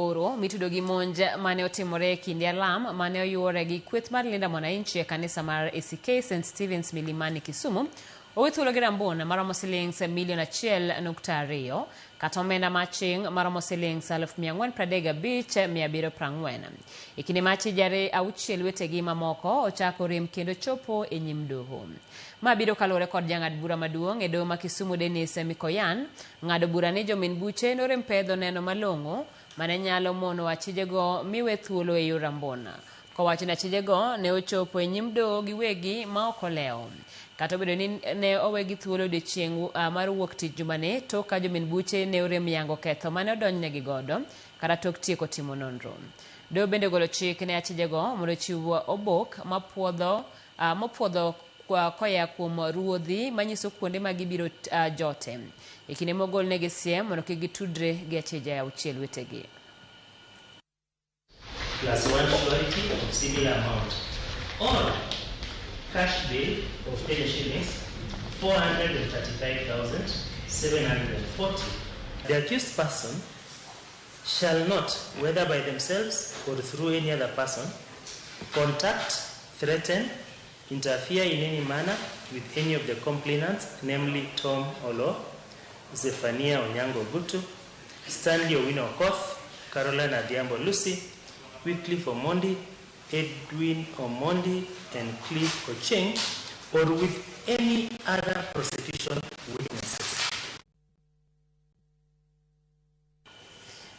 Oro mitudo gi monj mane otimore e kinde alam mane oyuore gi kweth mar Linda Mwananchi e kanisa mar ACK St Stephen's Milimani Kisumu owe thuolo gi rambun maromo silings milion 1.2 kata omenda ma aching' maromo silings 435,740. E kinde ma achijare auchiel wetegi mamoko ochako rem kendo chopo e nyim doho. Ma biro kaluwore kod jang'ad bura maduong' e doho ma Kisumu Dennis Mikoyan ng'ado bura ni jomin buche norem pedho neno malong'o mane nyalo mono achijego miwe thuolo e yor rambun. Kowacho ni achijego ne ochopo e nyim doho giwegi ma ok olewo. Kata obedo ni ne owegi thuolo odiechieng' mar wuok tich jumani tok ka jomin buche ne orem yango ketho mane odonjnegi godo kata tok tieko timo nonro. Doho bende ogolo chik ne achijego mondo ochiw obok mapuodho mopuodho koya kuom ruodhi manyiso kuonde ma gibiro jote. E kinde mogolnegi siem mondo kik gitudre gi achije auchiel wetegi. Plus one surety of similar amount or cash bail of Kenya shillings 435,740. The accused person shall not, whether by themselves or through any other person, contact, threaten, interfere in any manner with any of the complainants, namely Tom Olo, Zephania Onyango Gutu, Stanley Owino Okoth, Caroline Adhiambo Lucy, Wycliffe Omondi, Edwin Omondi, and Cliff Ocheng, or with any other prosecution.